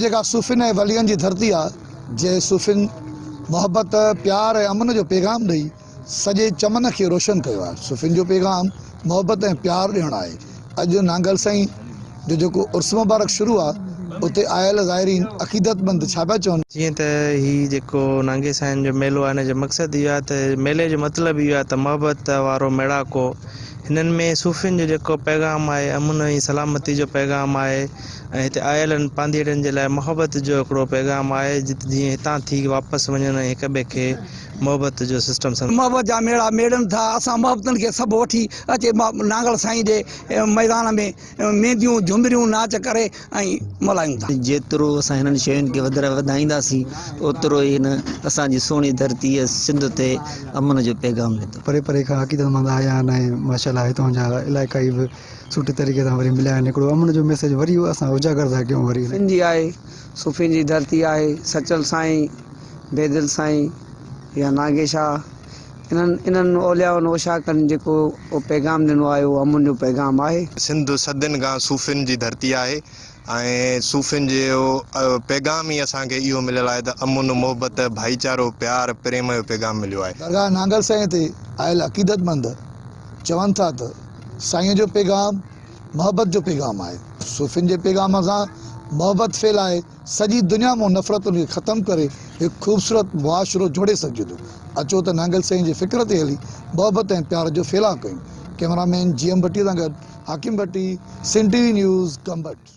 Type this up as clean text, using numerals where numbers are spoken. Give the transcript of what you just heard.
جيڪا صوفين ۽ ولين جي ڌرتي آ، جنهن صوفين محبت، پيار ۽ امن جو پيغام ڏئي سڄي چمن کي روشن ڪيو آهي. صوفين جو پيغام محبت ۽ پيار ڏيڻ آهي. اڄ نانگل سائين جو جيڪو عرس مبارڪ شروع آ، اتي آيل زائرين عقيدتمند ڇا پيا چون؟ جيئن ته هي جيڪو نانگي سائين جو ميلو آهي ان جو مقصد اهو آهي ته ميلي جو مطلب اهو آهي ته محبت وارو ميڙاڪو هنن ۾ صوفين جو جيڪو پيغام آهي امن ۽ سلامتي جو پيغام آهي ۽ هتي آيلن پانڌيئڙن جي لاء محبت جو هڪڙو پيغام آهي جت جيئن هتان ٿي واپس وڃن ۽ هڪ ٻئي کي محبت جو سسٽم سمجهائين. محبت جا ميڙا ميڙن ٿا اسان محبتن کي سڀ وٺي اچي نانگل سائين جي ميدان ۾ مينديون جهمريون ناچ ڪري ۽ ملهايون ٿا. جيترو اسان هنن شين کي وڌائينداسين اوترو ئي هن اسان جي سهڻي ڌرتيء سنڌ تي امن جو پيغام ويندو. پري پري کان عقيدتمند آيا آهن ۽ ماشاء الله هتان جا علائقائي به سٺي طريقي سان وري مليا آهن هڪڙو امن جو ميسيج وري اسان اجاگر ٿا ڪيون وري. سنڌ جي آهي صوفين جي ڌرتي آهي سچل سائين بيدل سائين يا ناگي شاهه انهن انهن اوليائن اوشاقن جيڪو پيغام ڏنو آهي اهو امن جو پيغام آهي. سنڌ صدين کان صوفين جي ڌرتي آهي ۽ صوفين جو پيغام ئي اسان کي اهو مليل آهي ته امن، محبت، ڀائيچارو، پيار، پريم جو پيغام مليو آهي. درگاهه نانگل سائين تي آيل عقيدتمند چون ٿا ته سائين جو پيغام محبت جو پيغام آهي، صوفين جي پيغام سان محبت ڦهلائي سڄي دنيا مان نفرتن کي ختم ڪري هڪ خوبصورت معاشرو جوڙي سگهجي ٿو. اچو ته نانگل سائين جي فڪر تي هلي محبت ۽ پيار جو ڦهلاء ڪيون. ڪئميرا مين جي ايم ڀٽي سان گڏ Hakim Bhatti, Sindh T V news, Gambat.